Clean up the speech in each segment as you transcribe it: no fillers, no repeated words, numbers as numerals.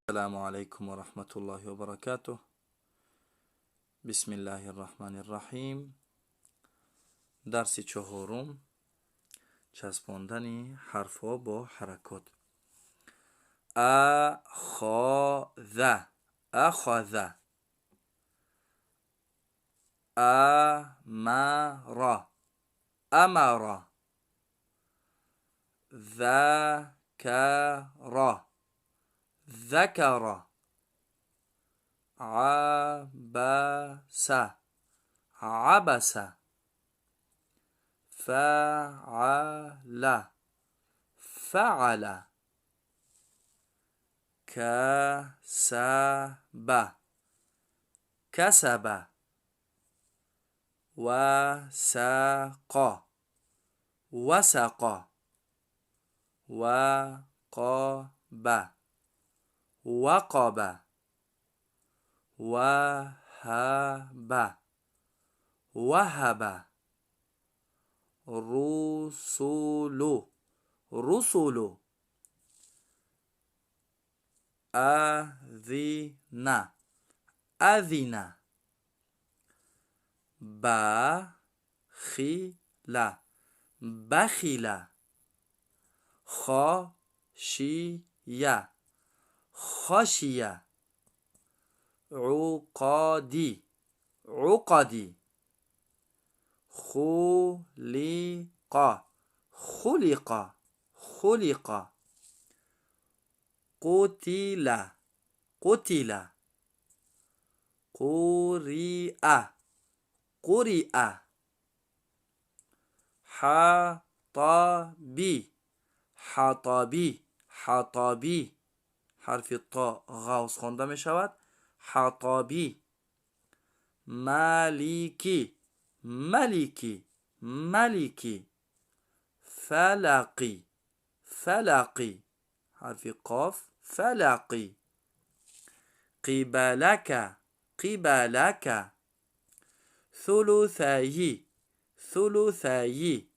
السلام عليكم ورحمة الله وبركاته. بسم الله الرحمن الرحیم. درس چهارم، چسباندن حرفها با حرکات. أخذ، أخذ، أمر، أمر، ذكر، ذكر، عبس، عبس، فعل، فعل، كسب، كسب، وسق، وسق، وقب، وقب، وهب، وهب، رسل، رسل، أذن، أذن، بخل، بخل، خشي، خشي، عقدي، عقدي، خلق، خلق، خلق، قتل، قتل، قرئ، قرئ، حطبي، حطبي، حطبي، حرف طا غوص خوانده می شود، حطبی، مالکی، ملکی، ملکی، فلقی، فلقی، حرف قاف، فلقی، قبلک، قبلک، ثلثی، ثلثی،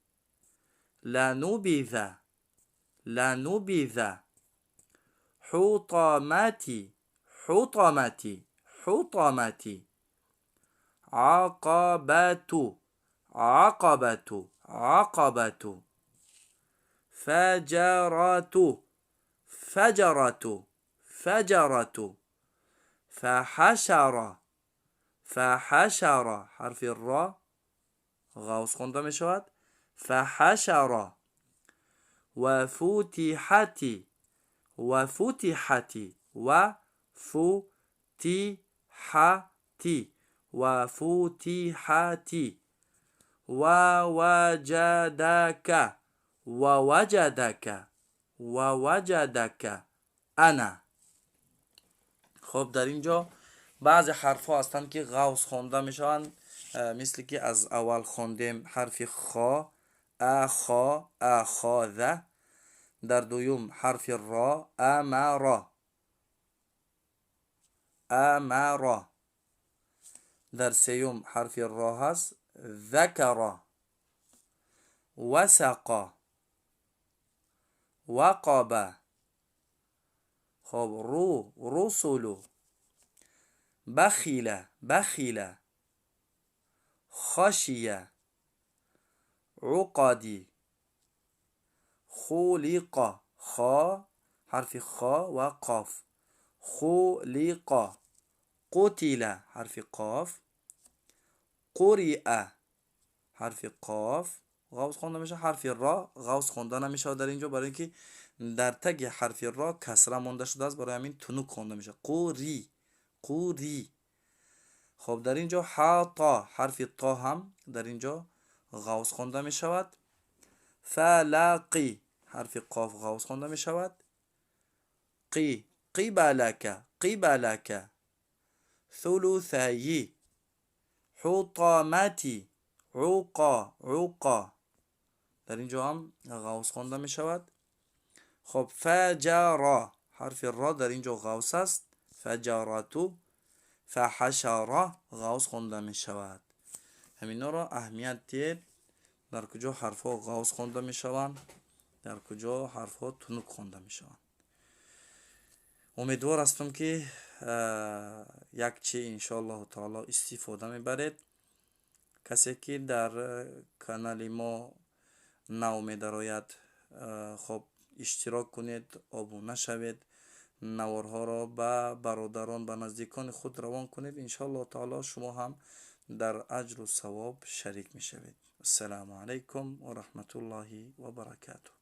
لنبذ، لنبذ، حطمتي، حطمتي، حطمتي، عقبة، عقبة، عقبة، فجرة، فجرة، فجرة، فحشر، فحشر، حرف الراء غوص خوانده می شود، فحشر، وفتحت، وفتحت، وفتحت، وفتحت، ووجدك، ووجدك، ووجدك، أنا. خب در اینجا بعضی حرف ها هستند که غوص خوانده میشوند، مثل که از اول خواندیم حرف خا، اخا، اخاذ، در دوم حرف را، امر، امر، در سیوم حرف را هست، ذکر، وسق، وقب، خب رو، رسل، بخیل، بخیل، خشی، عقدی، خلق، خا، حرف خا و قاف، خلق، قتل، حرف قاف، قرئ، حرف قاف غوص خوانده میشه، حرف را غوص خوانده نمیشه در اینجا، برای اینکه در تگ حرف را کسره مانده شده است، برای همین تنک خوانده میشه، قری، قری. خب در اینجا حطا، حرف طا هم در اینجا غوص خوانده میشود، فلقی، حرف قاف غوص خوانده میشود، قی، قبلک، قبلک، ثلثی، حطمتی، عقا، عقا، در اینجا هم غوص خوانده می شود. خب فجر، حرف را در اینجا غوص است، فجرتو، فحشر غوص خوانده می شود. همینا را اهمیت دید، در کجا حرف ها غوص خوانده می شوند، در کجا حرف ها تنک خوانده می شوند. Умедвор ҳастам, ки як чи иншоаллоҳу таоло истифода мебаред. Касе ки дар канали мо нав медарояд, хоб, иштирок кунед, обуна шавед, наворҳоро ба бародарон, ба наздикони худ равон кунед. Иншоаллоҳу таоло шумо ҳам дар аҷру савоб шарик мешавед. Ассалому алайкум ва раҳматуллоҳи ва баракатуҳ.